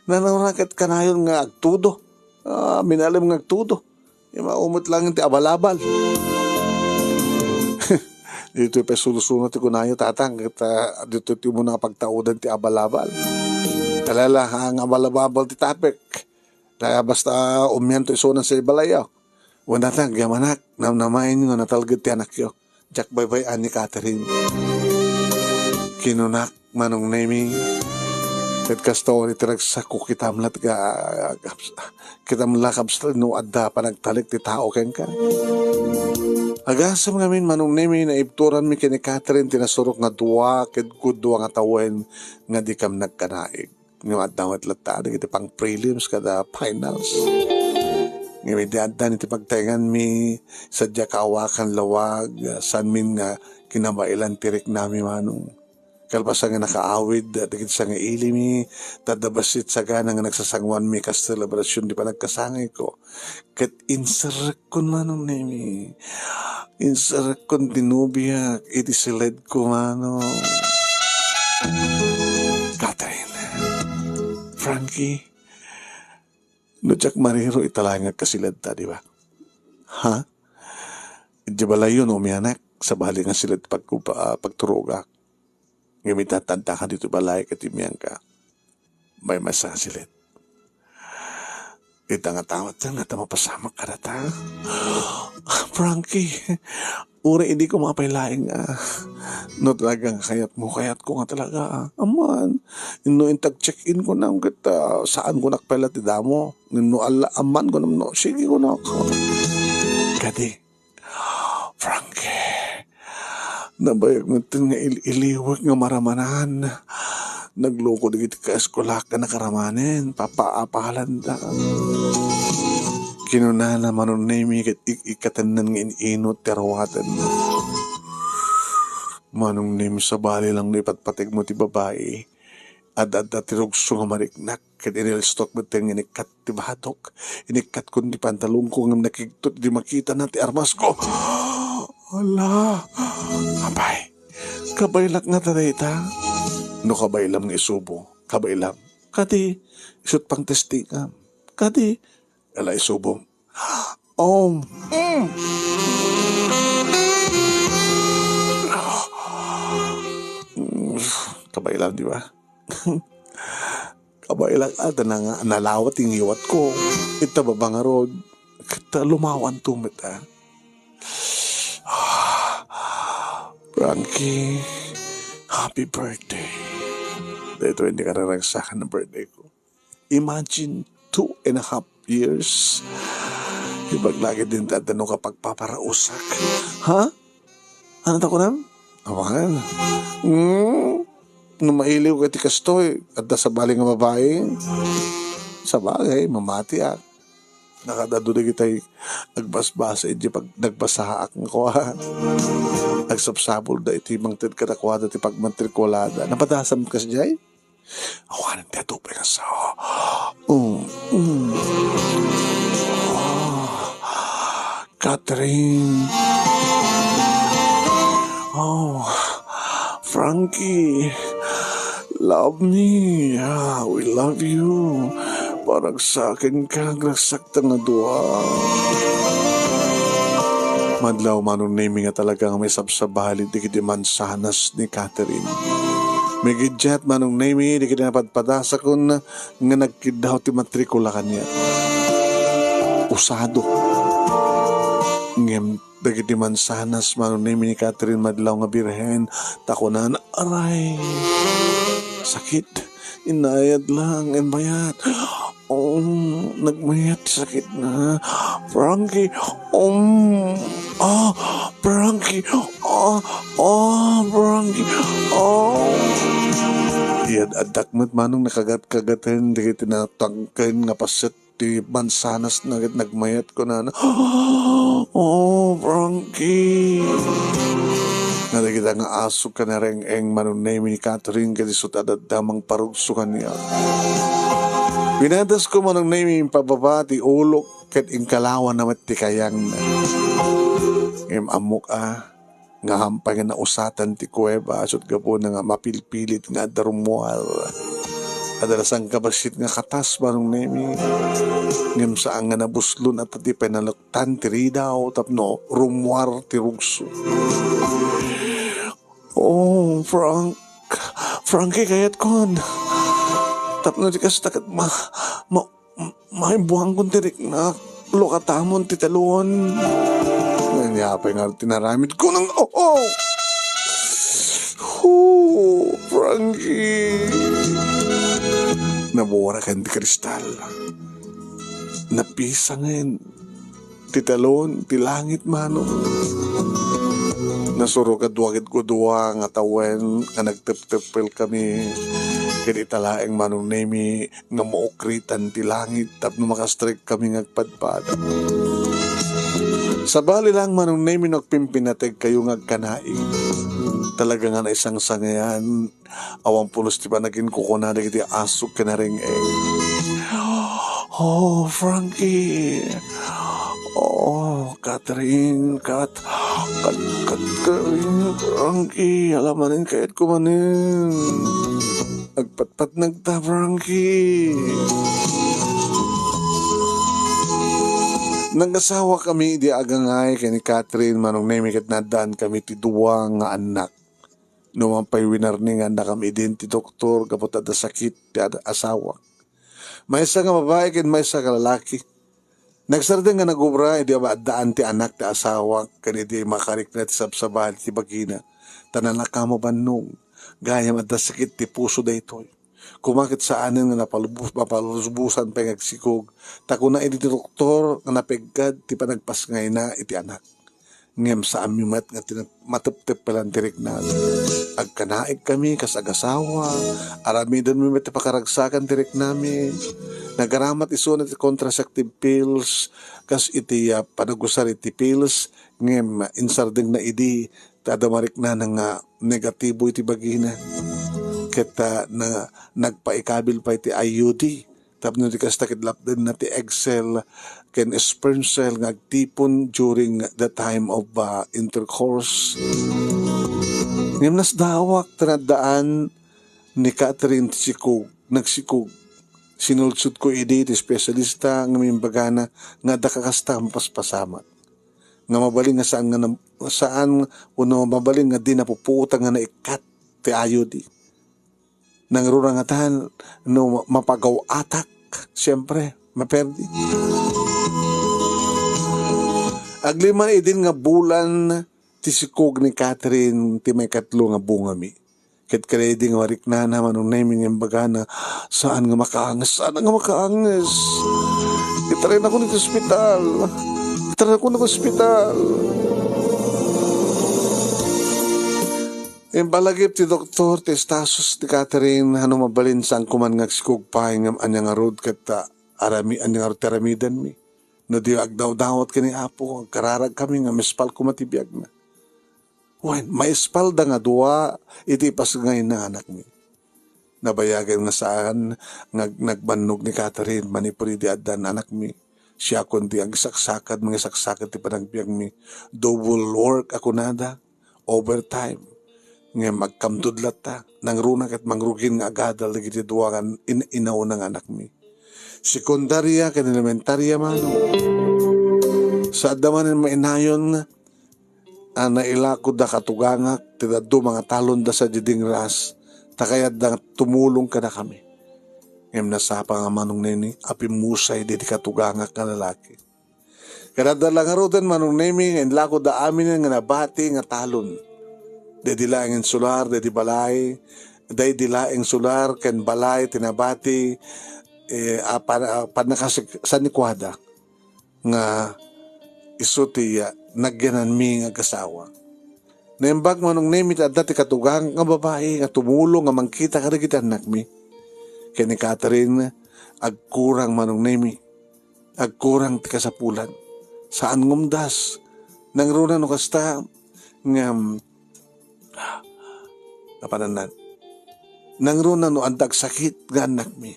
Nanura ket kanayon nga agtudo. Ah, minalem nga agtudo. Imaumet lang ti abalabal. Ditoy pay sulsuna ti kunayo, tatang, ket, ah, ditoy ti umuna a pagtaudan ti abalabal. Alala, ang abalabal ti tapek. Ta basta ummianto isuna sa balay, ah. Wen, tatang, agyamanak, namnamaenyo nga natalged ti anakyo. Diak baybay-an ni Catherine. Kinunak, Manong Nemi, Ket kasta iti ragsakko, kitam la, kitam la, kabsat, no adda panagtalek ti tao kenka. Agasem ngamin, Manong Nemi, naibturanmi ken ni Catherine ti nasurok nga dua ket gudua nga tawen nga dikam nagkanaig. Ngem adda met latta dagiti pang-prelims kada finals. Ngem idi addan iti pagtaenganmi, sadiak awakan lawag, saanmin nga kinabaelan ti riknami, Manong. Kalpasan nga nakaawid dagiti sangailimi, ta adda bassit sagana nga nagsasanguanmi kas selebrasion ti panagkasangayko. Ket inserrekkon, Manong Nemi. Inserrekkon ti nobiak iti siledko, Manong. Catherine. Frankie. No diak mariro, ita laeng agkasiled ta, di ba? Ha? Idiay balayyo no umianak, sabali nga siled pag-, ah, pagturogak. Ngem ita adda ka ditoy balay ket immiangka, maymaysa nga siled. Ita nga tawat nga ta mapasamak kadata. Frankie, uray idi ko mapay laeng, ah. No talagang kayatmo, kayatko nga talaga, ah. Amman, no intag check-in ko na, ket, ah, saan ko nakpela ti damo. No alla, amman ko no, sige ko no. Kadi, Frankie, nabayag metten nga il-iliwek nga maramanan. Nagloko dagiti kaeskolak nga nakaramanen, papaapalanda. Kinunana, Manong Nemi, ket ik-ikkatennan nga in-inut ti aruatenna. Manong Nemi, sabali lang no ipatpategmo ti babai, ad-adda ti rugso nga mariknak. Ket inilstok metten nga inikkat ti badok. Inikkatkon ti pantalonko ngem nakigtot idi makitana ti armasko. Ala! Apay, kabaelak ngata dayta? No kabaelam nga isubo, kabaelam. Kadi, isut' pangtestingam. Kadi, ala, isubom. Oh, mm. Mm, kabaelam, di ba? Kabaelak, ah, ta nanga-, nalawa ti ngiwatko. Ita baba ngarud, ket lumawanto met, ah. Frankie, happy birthday. Daytoy ti kararagsakan nga birthday ko. Imagine, two and a half years. Ibaga lagi din ti adda no kapagpaparaosak. Ha? Ano ta kunam? Awan. Hmm? No mailiw ka ti kastoy, adda sabali nga babae. Sabagay, mamatiak. Nakadadu dagitay agbasbasa iti pag-, nagbasaak nga kua. Agsapsapulda iti mangted kadakuada ti pagmatrikulada. Napadasam kas jay? Awanen ti adu pay nga sao. Mm, mm. Ah, Catherine. Oh, Frankie. Love me. Ah, we love you. Paragsakenka, agragsak ta nga dua. Madlaw, Manong Nemi, nga talaga nga maisabsabali dagiti mansanas ni Catherine. Migiddiat, Manong Nemi, dagiti napadpadasakon nga nagkiddaw ti matrikula kaniak. Usado. Ngem dagiti mansanas, Manong Nemi, ni Catherine madlaw nga birhen, ta kunana, "Aray, sakit. Inayad lang, inmayat." Oh, nagmayat ti sakitna. Frankie, um, ah, Frankie, ah, ah, Frankie, ah. Iyad-addak met, Manong, nakagat-kagaten dagiti natangken nga paset ti mansanas na ket nagmayat, kunana, "Oh, Frankie." Nga dagita nga asuk ken areng-eng, Manong Nemi, ni Catherine, ket isut' adda mangparugso kaniak. Pinadasko, Manong Nemi, impababa ti ulok ket inkalawana met ti kayangna. Ngem ammok a nga hampay nga nausatan ti kuweba, isut' gapuna nga mapilpilit nga adda rummuar. Adda la sangkabassit nga katas, Manong Nemi. Ngem saan nga nabuslon a ta ti pay naluktan ti ridaw tapno rummuar ti rugso. Oh, Frank. Frankie, kayatkon. Tapno di kasta ket ma-, ma-, maimbuangkon ti riknak. Lukatamon ti talon. Ania pay nga tinaramidko nang, oh, oh. Hoo, Frankie. Nabuaraken ti kristal. Napisangen ti talon ti langit, manong. Nasurok a dua ket dua nga tawen nga nagtepteppel kami. Ket ita laeng, Manong Nemi, nga maukritan ti langit tapno makastrek kami nga agpadpada. Sabali lang, Manong Nemi, no agpimpinateg kayo nga agkanaig. Talaga nga naisangsangayan. Awan pulos ti panaginkukuna dagiti asuk ken areng-eng. Oh, Frankie. Oh, Catherine, Kat, Kat, Catherine, Frankie, alamanen, kayatko manen. Agpatpatnag ta, Frankie. Nagasawa kami idi agangay ken ni Catherine, Manong Nemi, ket naaddaan kami ti dua nga annak. No man pay winarningan nakam idin ti doktor gapu ta adda sakit ti ad-, asawak. Maysa nga babai ken maysa nga lalaki. Nagsardeng nga nagubra idi addaan ti anak ti asawak ken idi makarikna ti sabsabali ti bagina, ta nanakam a bannog. Gayam adda sakit ti puso daytoy. Koma ket saanen nga napalubos-, mapalusbosan pay nga agsikog, ta kuna idi ti doktor nga napeggad ti panagpasngayna iti anak. Ngem saanmi met nga tina-, matepteppelan ti riknami. Agkanaig kami kas agasawa, aramidenmi met ti pakaragsakan ti riknami. Nagaramat isuna ti contraceptive pills, kas iti, ah, panagusar iti pills, ngem insardengna idi, ta adda mariknana nga negatibo iti bagina. Ket, ah, na-, nagpaikabil pay ti I U D. Tapno di kasta, ket lapdenna ti egg cell ken sperm cell nga agtipon during the time of, uh, intercourse. Ngem nasdawak ta naaddaan ni Catherine ti sikog, nagsikog. Sinulsodko idi ti espesyalista nga imbagana nga adda kakasta a mapaspasamak. Nga mabalin nga saan nga nam-, saan wenno mabalin nga di napupuotan nga naikkat ti I U D. Nangruna ngatan no mapagaw-atak, siempre, maperdi. Aglima idin nga bulan ti sikog ni Catherine ti maikatlo nga bungami. Ket kada idi nga mariknana, Manong Nemi, nga imbagana, saan nga makaanges, saan nga makaanges. Itaraynak iti ospital. Itaraynak iti ospital. Imbalagip ti doktor ti estatus ni Catherine, no mabalin, saanko man nga agsikog pay ngem ania ngarud ket, ah, arami-, ania ngarud ti aramidenmi. No di agdawdawat ken ni Apo, agkararag kami nga maispal koma ti biagna. Wen, maispalda nga dua iti ipasngayna nga anakmi. Nabayagen nga saan nga ag-, nagbannog ni Catherine manipud idi addan anakmi. Siakon ti agsaksakad, mangisaksakad ti panagbiagmi. Double work a kunada. Overtime. Ngem agkamtud latta, nangruna ket mangrugin nga agadal dagiti dua nga in-, inauna nga anakmi. Sekundaria ken elementaria manong. Sa adda manen mainayon a nailakoda katugangak ti dadduma nga talonda sadiay dingras, ta kayatda nga tumulong kadakami. Ngem nasapa nga Manong Neni a pimmusay daydi katugangak nga lalaki. Ket adda la ngaruden, Manong Nemi, nga inlakoda aminen nga nabati nga talon. Daydi laeng insular, daydi balay, daydi laeng sular ken balay ti nabati, eh, a pan-, a pannakasik-, sanikuada nga isu ti, ah, nagyananmi nga agasawa. Naimbag, Manong Nemi, ta adda ti katugangak nga babai nga tumulong nga mangkita kadagiti annakmi. Ken ni Catherine, agkurang, Manong Nemi. Agkurang ti kasapulan. Saan nga umdas. Nangruna no kasta, ngem, kapanannan. Nangruna no adda agsakit nga annakmi.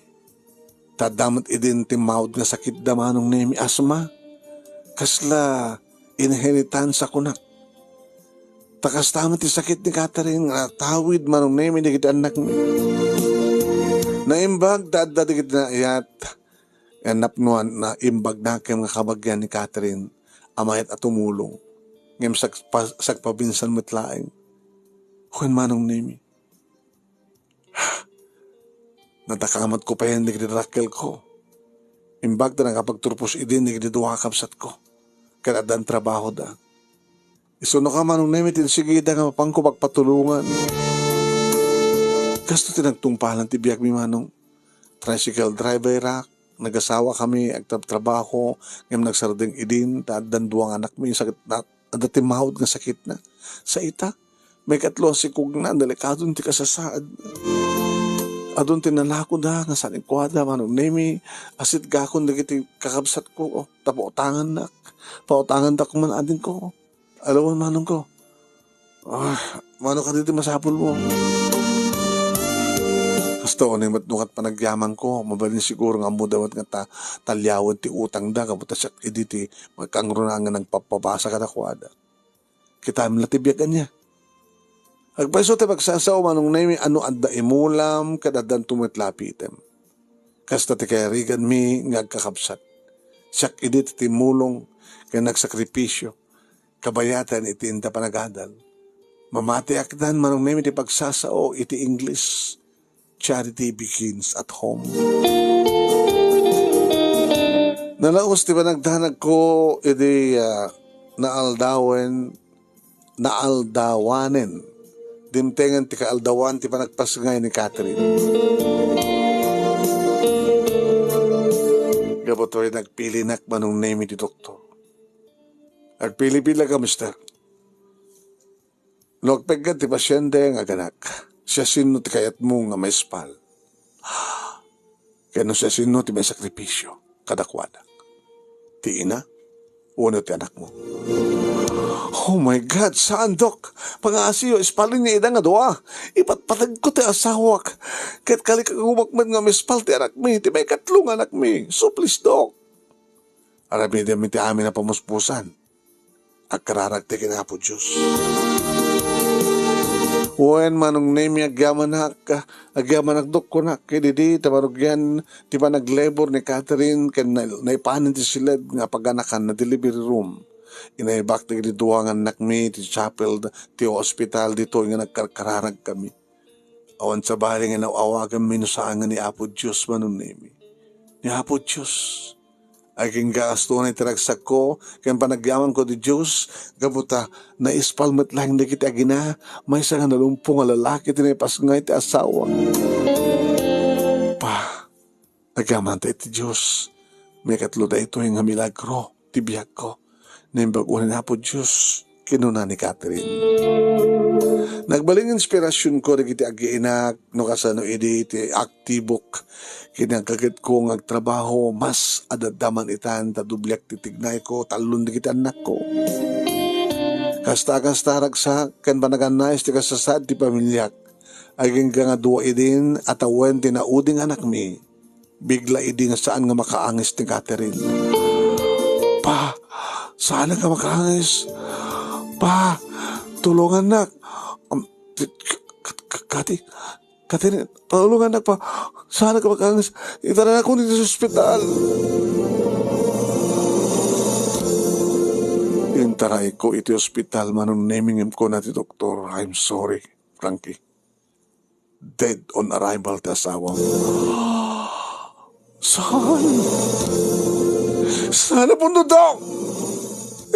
Ta adda met idin timmawd nga sakitda, Manong Nemi, asma. Kasla inheritance a kunak. Ta kasta met ti sakit ni Catherine nga natawid, Manong Nemi, dagiti annakmi. Naimbag ta adda dagiti naayat. Nga napnoan, naimbag nakem nga kabagian ni Catherine a mayat a tumulong. Ngem sagpa-, sagpabinsan met laeng. Wen, Manong Nemi. Nadakamatko payen dagiti dakkelko. Imbag ta nakapagturpos idin dagiti dua a kabsatko. Ket addan trabahoda. Isuno ka, Manong Nemi, ti insigida nga mapanko pagpatulongan. Kasto ti nagtungpalan ti biagmi, Manong. tricycle driver-ak, nagasawakami, agtrabtrabaho, ngem nagsardeng idin, ta addan dua nga anakmi, sakit na, adda timmaud nga sakitna. Sa ita, maikatlo a sikogna, delikadon ti kasasaad. Adun ti nalakoda, nga saan inkuada, Manong Nemi, asitgakon dagiti kakabsatko, o, ta pautangannak. Pautangandak man adingko. Alawan manong ko. Ah, mano kadi ti masapulmo? Kasta unay met no ket panagyamanko, mabalin siguro nga ammoda met nga ta-, taliawen ti utangda, gapu ta siak idi ti makaangruna nga nagpapabasa kadakuada. Kitaem la ti biag ania. Agpayso ti pagsasao, Manong Nemi, a no adda imulam, ket addanto met lapitem. Kasta ti kayariganmi nga agkakabsat. Siak idi ti timmulong ken nagsakripisio, kabayatan iti inda panagadal. Mamatiakdan, Manong Nemi, ti pagsasao iti English, "Charity begins at home." Nalaus ti panagdanagko idi, ah, naaldawen, naaldawanen. Dimtengen ti kaaldawan ti panagpasngay ni Catherine. Gapu toy nagpilinak, Manong Nemi, ti doktor. Agpili-pili ka, mister. No agpeggad ti pasiente nga aganak, siasino ti kayatmo nga maispal? Ken no siasino ti maisakripisio kadakuada? Ti ina wenno ti anakmo? Oh my God, saan, Dok? Pangaasiyo, ispalin ni ida nga dua. Ipatpategko ti asawak. Ket kalikagubak met nga maispal ti anakmi, ti maikatlo nga anakmi. So please, Dok. Aramidem iti amin a pamuspusan. Agkararag ti ken Apo Dios. Wen, Manong Nemi, agyamanak, agyamanak, Dok, kunak, ket idi ta marugyan ti panaglebur ni Catherine ken na-, naipanen ti siled nga paganakan na delivery room. Inaybak dagiti dua nga annakmi ti chapel, ti hospital, ditoy nga nagkarkararagkami. Awan sabali nga naaw-awaganmi no saan nga ni Apo Dios, Manong Nemi. Ni Apo Dios. Agingga kastoy ti ragsakko ken panagyamanko ti Dios, gapu ta naispal met laeng dagiti agina, maysa nga nalumpo nga lalaki ti naipasngay ti asawa. Pa, Agyamanta iti Dios. Maikatlo daytoy nga milagro ti biagko. Naimbag-o ni Apo Dios, kinuna ni Catherine. Nagbalin inspirasionko dagiti agiinak no kasano idi ti aktibok. Kinagagetko nga agtrabaho, mas adda man itan ta dobliak ti tignayko, tallon dagiti annakko. Kasta, kasta, ragsak, ken panagannayos ti kasasaad ti pamiliak. Agingga nga dua idin a tawen ti naudi nga anakmi. Bigla idi nga saan nga makaangis ni Catherine. Pa, saan nga makaangis? Pa, tulongannak. Um, k-, k-, k-, Cathy, Catherine, tulongannak, pa. Saan nga makaangis? Itaranakon iti ospital. Intarayko iti ospital, Manong Nemi, ngem kuna ti doktor, "I'm sorry, Frankie. Dead on arrival ti asawam." Saan? Saan a punto, Dok?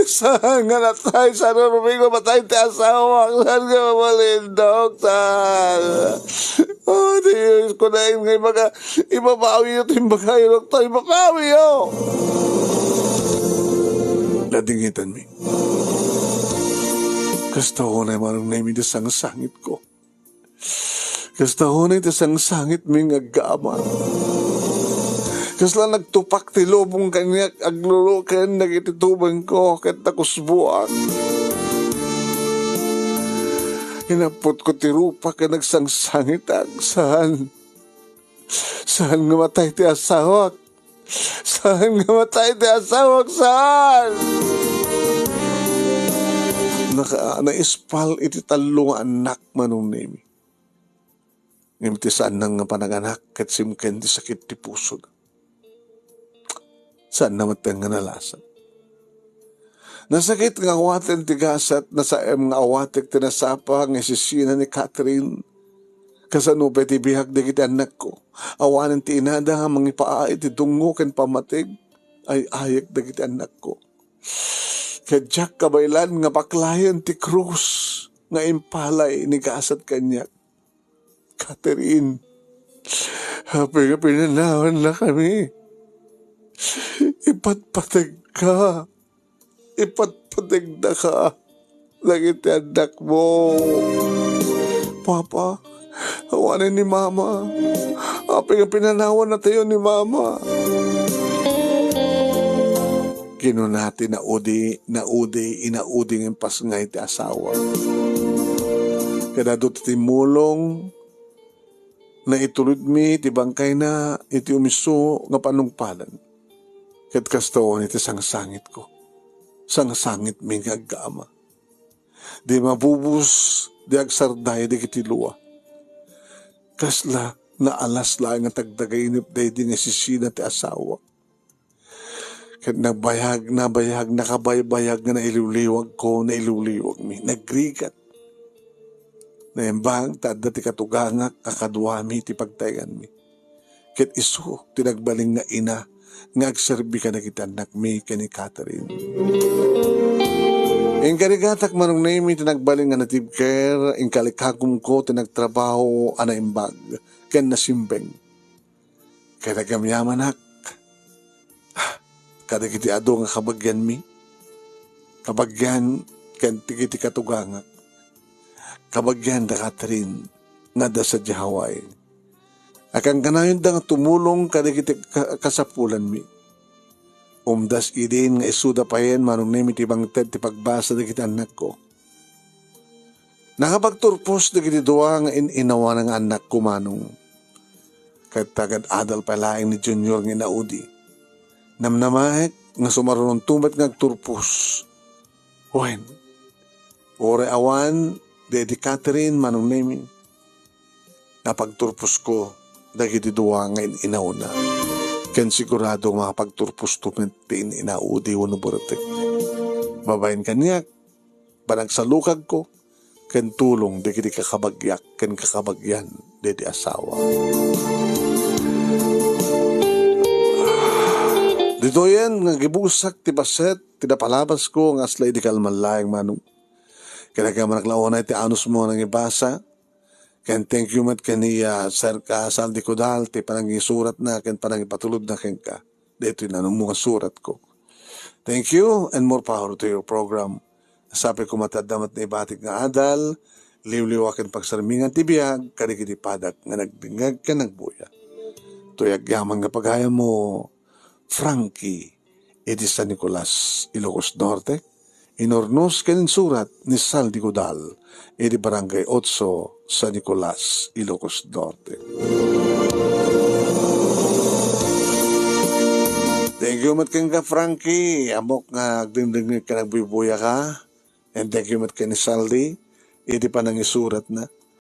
Saan nga natay? Saan a rumigo matay ti asawak? Saan nga mabalin, Dok? Saan? Oh, Diyos ko, dahil nga ibaga, ibabawiyo ti imbagayo, Doktor, ibabawiyo! Nadingitanmi. Kasta unay, Manong Nemi, ti sangsangitko. Kasta unay ti sangsangitmi nga aggaman. Kasla nagtupak ti lubong kaniak, agluluken dagiti tubengko ket nakusboak. Inapputko ti rupa ket nagsangsangitak. Saan? Saan nga matay ti asawak? Saan nga matay ti asawak? Saan? Naka-, naispal iti tallo nga annak, Manong Nemi. Ngem ti saanna nga panaganak ket simken ti sakit ti pusona. Saanna met nga nalasat. Nasakit nga awaten ti gasat, nasaem nga awatek ti nasapa nga isisina ni Catherine. Kasano pay ti biag dagiti annakko? Awanen ti inada nga mangipaay iti dungngo ken pammateg. Ay-ayek dagiti annakko. Ket diak kabaelan nga baklayen ti krus nga impalay ni gasat kaniak. Catherine, Apay nga pinanawannakami? Ipatpategka. Ipatpategdaka dagiti annakmo. Papa, awanen ni Mama. Apay nga pinanawannatayo ni Mama? Kinuna ti naudi, naudi, inaudi nga impasngay ti asawa. Kada adu ti timmulong, naitulodmi ti bangkayna iti umiso nga panungpalan. Ket kastoon iti sangsangitko. Sangsangitmi nga aggaama. Di mabubos, di agsarday dagiti lua. Kasla naalas laeng nga tagdagainep daydi nga sisina ti asawa. Ket nabayag, nabayag, nakabaybayag nga nailiwliwagko, nailiwliwagmi, nagrigat. Naimbag ta adda ti katugangak a kaduami ti pagtaenganmi. Ket isu ti nagbalin nga ina nga agserbi kadagiti annakmi ken ni Catherine. Inkarigatak manong Nemi ti nagbalin nga native care, inkalikagumko ti nagtrabaho a naimbag ken nasimbeng. Ket agyamyamanak kadagiti adu nga kabagianmi, kabagian ken dagiti katugangak, kabagian da Catherine nga adda sadiay Hawaii. Akankanayonda nga tumulong kadagiti ka-, kasapulanmi. Umdas idin nga isuda payen manong Nemi ti bangted ti pagbasa dagiti annakko. Nakapagturpos dagiti dua nga in-inawana nga annakko manong. Ket tagad-adal pay laeng ni Junior nga inaudi. Namnamaek nga sumarunonto met nga agturpos. Wen, uray awan daydi Catherine manong Nemi, napagturposko dagiti dua nga in-inawna. Ken sigurado nga makapagturposto met ti in-inaudi wenno buretek. Babaen kaniak, panagsalukagko ken tulong dagiti kakabagiak ken kakabagian daydi asawa. Ditoyen nga gibusak ti paset ti napalabasko nga asla idi kalman laeng manong. Ken agyamanak la unay ti anusmo nga nangibasa. Ken thank you met ken ni, ah, Sir Saldi Cudal ti panangisuratna ken panangipatulodna kenka. Daytoy nanummo nga suratko. Thank you and more power to your program. Sapay koma ti adda met naibatik nga adal, liwliwa ken pagsarmingan ti biag kadagiti padak nga nagdengngeg ken nagbuya. Toy agyaman nga pagayammo, Frankie, iti San Nicolas, Ilocos Norte, inurnos ken insurat ni Saldi Cudal iti Barangay Otso, San Nicolas, Ilocos Norte. Thank you met kenka, Frankie. Ammok nga agdengdengngeg ken agbuybuya ka. And thank you met ken ni Saldi iti panangisuratna.